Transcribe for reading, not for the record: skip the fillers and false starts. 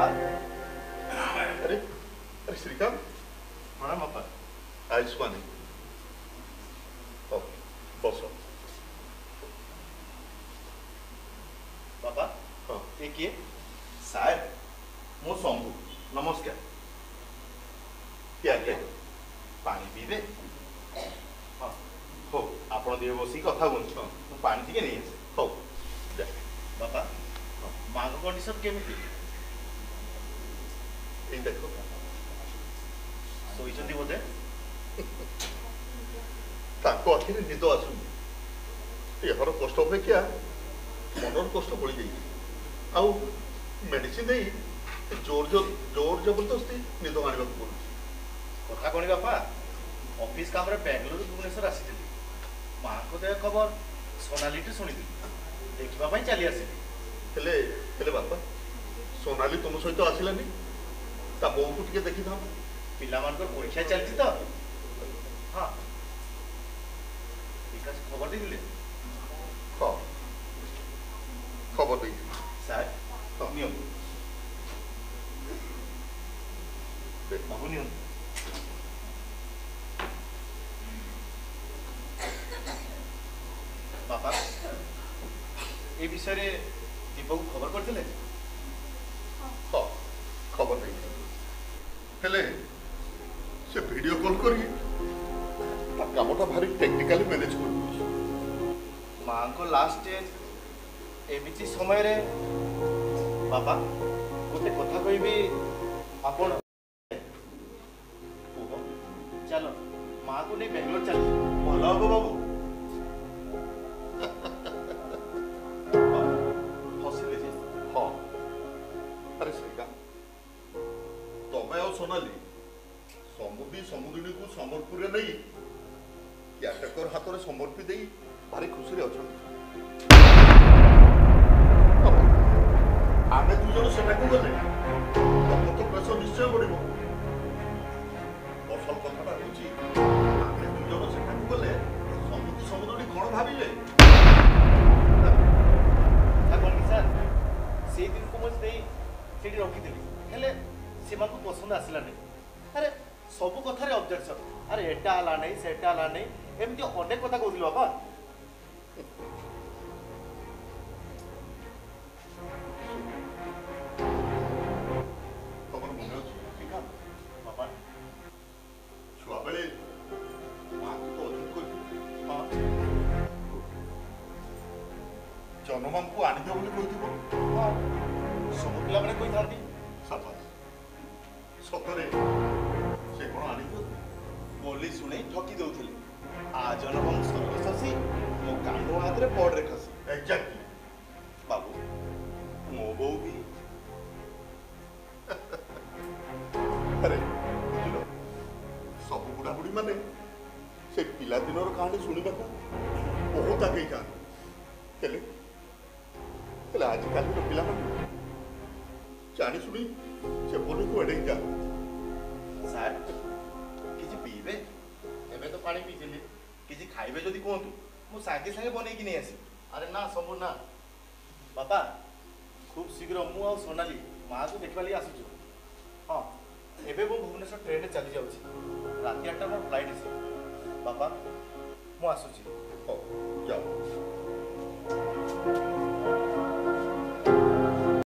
ବାପା। ଆରେ ଆରେ ଶ୍ରୀକାନ୍ତ, ପ୍ରଣାମ ବାପା। ଆୟୁଷ୍ମାନ, ହଉ ବସ। ବାପା। ହଁ। ଏ କିଏ? ସାର୍, ମୁଁ ଶମ୍ଭୁ, ନମସ୍କାର। ଆଜ୍ଞା। ପାଣି ପିଇବେ? ହଁ, ହଉ, ଆପଣ ଦିବେ ବସିକି କଥା ହୁଅନ୍ତୁ, ମୁଁ ପାଣି ଟିକେ ନେଇ ଆସେ। ହଉ, ଯା। ବାପା, ମାଙ୍କ କଣ୍ଡିସନ କେମିତି? ଏଇ ଦେଖ। ଶୋଇଛନ୍ତି ବୋଧେ? ତାଙ୍କ ଆଖିରେ ନିଦ ଆସୁନି। ଦେହର କଷ୍ଟ ଅପେକ୍ଷା ମନର କଷ୍ଟ ବଳି ଯାଇଛି, ଆଉ ମେଡିସିନ ଦେଇ ଜୋର ଜୋର ଜୋର ଜବରଦସ୍ତି ନିଦ ଆଣିବାକୁ ପଡୁଛି। କଥା କ'ଣ ବାପା, ଅଫିସ କାମରେ ବାଙ୍ଗାଲୋରରୁ ଭୁବନେଶ୍ୱର ଆସିଥିଲି। ମାଙ୍କ ଦେହ ଖବର ସୋନାଲିଠୁ ଶୁଣିଥିଲି, ଦେଖିବା ପାଇଁ ଚାଲି ଆସିଲି। ହେଲେ ହେଲେ ବାପା, ସୋନାଲି ତୁମ ସହିତ ଆସିଲାନି? ତା ବୋଉକୁ ଟିକେ ଦେଖିଥାନ୍ତା। ପିଲାମାନଙ୍କର ପରୀକ୍ଷା ଚାଲିଛି ତ। ହଁ, ବିକାଶ ଖବର ଦେଇଥିଲେ? ହଁ, ଖବର ଦେଇଥିଲି। ସାର୍। ହଁ। ନିଅନ୍ତୁ। ଦେ। ବାବୁ, ନିଅନ୍ତୁ। ବାପା, ଏ ବିଷୟରେ ଦୀପକୁ ଖବର କରିଥିଲେ? ହଁ, ଖବର ଦେଇଥିଲି। ହେଲେ ସେ ଭିଡ଼ିଓ କଲ୍ କରି ତା କାମଟା ଭାରି ଟେକ୍ନିକାଲି ମ୍ୟାନେଜ କରିଦେଉଛି। ମାଙ୍କ ଲାଷ୍ଟ ଷ୍ଟେଜ୍, ଏମିତି ସମୟରେ ବାପା, ଗୋଟେ କଥା କହିବି ଆପଣ କୁହ, ଚାଲ ମାକୁ ନେଇ ବାଙ୍ଗାଲୋର ଚାଲ, ଭଲ ହବ ବାବୁ। ହଁ, ହସିଲେ ଯେ? ହଁ, ଆରେ ଶ୍ରୀକାନ୍ତ, ତମେ ଆଉ ସୋନାଲି ସମୁଦି ସମୁଦିନୀକୁ ସମ୍ବଲପୁରରେ ନେଇ କେୟାରଟେକର ହାତରେ ସମର୍ପି ଦେଇ ଭାରି ଖୁସିରେ ଅଛନ୍ତି। ଆଉ ଆମେ ଦୁଇ ଜଣ ସେଠାକୁ ଗଲେ ତମର ତ ପ୍ରେସର ନିଶ୍ଚୟ ବଢିବ। ଅସଲ କଥାଟା ହେଉଛି, ଆମେ ଦୁଇ ଜଣ ସେଠାକୁ ଗଲେ ସମୁଦି ସମୁଦୁଣୀ କଣ ଭାବିବେ? କଥା କ'ଣ କି ସାର୍, ସେଇ ଦିନକୁ ମୁଁ ଦେଇ ସେଇଠି ରଖିଥିଲି, ହେଲେ ସେମାନଙ୍କୁ ପସନ୍ଦ ଆସିଲା ନାହିଁ। ଆରେ ସବୁ କଥାରେ ଅବଜେକ୍ସନ୍, ଆରେ ଏଟା ହେଲା ନାହିଁ, ସେଟା ହେଲା ନାହିଁ, ଏମିତି ଅନେକ କଥା କହୁଥିଲି ବାପା। ତମର ମନେ ଅଛି ଶ୍ରୀକାନ୍ତ, ବାପା? ଛୁଆବେଳେ ମାକୁ ତ ଅଜୁତ କହିଥିଲୁ? ହଁ। ଜନମାମକୁ ଆଣିଦିଅ ବୋଲି କହିଥିବ? ହଁ, ସବୁ ପିଲାମାନେ କହିଥାନ୍ତି। ସାବାସ। ସତରେ ସେ କଣ ଆଣିଦିଅନ୍ତି? ବୋଲି ଶୁଣେଇ ଠକି ଦଉଥିଲେ, ଆ ଜନମ ସ୍ୱର୍ଗ ଶଶୀ, ମୋ କାଣ୍ଡ ହାତରେ ପଡରେ ଖସି। ଏକ୍ଜାକ୍ଟଲି। ବାବୁ, ମୋ ବୋଉ ବି। ଆରେ ବୁଝିଲ, ସବୁ ବୁଢ଼ାବୁଢ଼ୀ ମାନେ ସେ ପିଲାଦିନର କାହାଣୀ ଶୁଣିବାକୁ ବହୁତ ଆଗେଇ ଯାଆନ୍ତି। ହେଲେ ହେଲେ ଆଜିକାଲିର ପିଲାମାନେ ଜାଣି ଶୁଣି ସେ ବୋଲିକୁ ଏଡ଼େଇ ଯାଆନ୍ତି। ସାର୍, କିଛି ପିଇବେ? ଏବେ ତ ପାଣି ପିଇଥିଲି। କିଛି ଖାଇବେ ଯଦି କୁହନ୍ତୁ, ମୁଁ ସାଙ୍ଗେ ସାଙ୍ଗେ ବନେଇକି ନେଇ ଆସିବି। ଆରେ ନା ସବୁ ନା ବାପା, ଖୁବ୍ ଶୀଘ୍ର ମୁଁ ଆଉ ସୋନାଲି ମାଆକୁ ଦେଖିବା ଲାଗି ଆସୁଛୁ। ହଁ, ଏବେ ମୁଁ ଭୁବନେଶ୍ୱର ଟ୍ରେନରେ ଚାଲି ଯାଉଛି। ରାତି 8ଟା ମୋର ଫ୍ଲାଇଟ୍ ଅଛି। ବାପା, ମୁଁ ଆସୁଛି। ହଉ, ଯାଅ।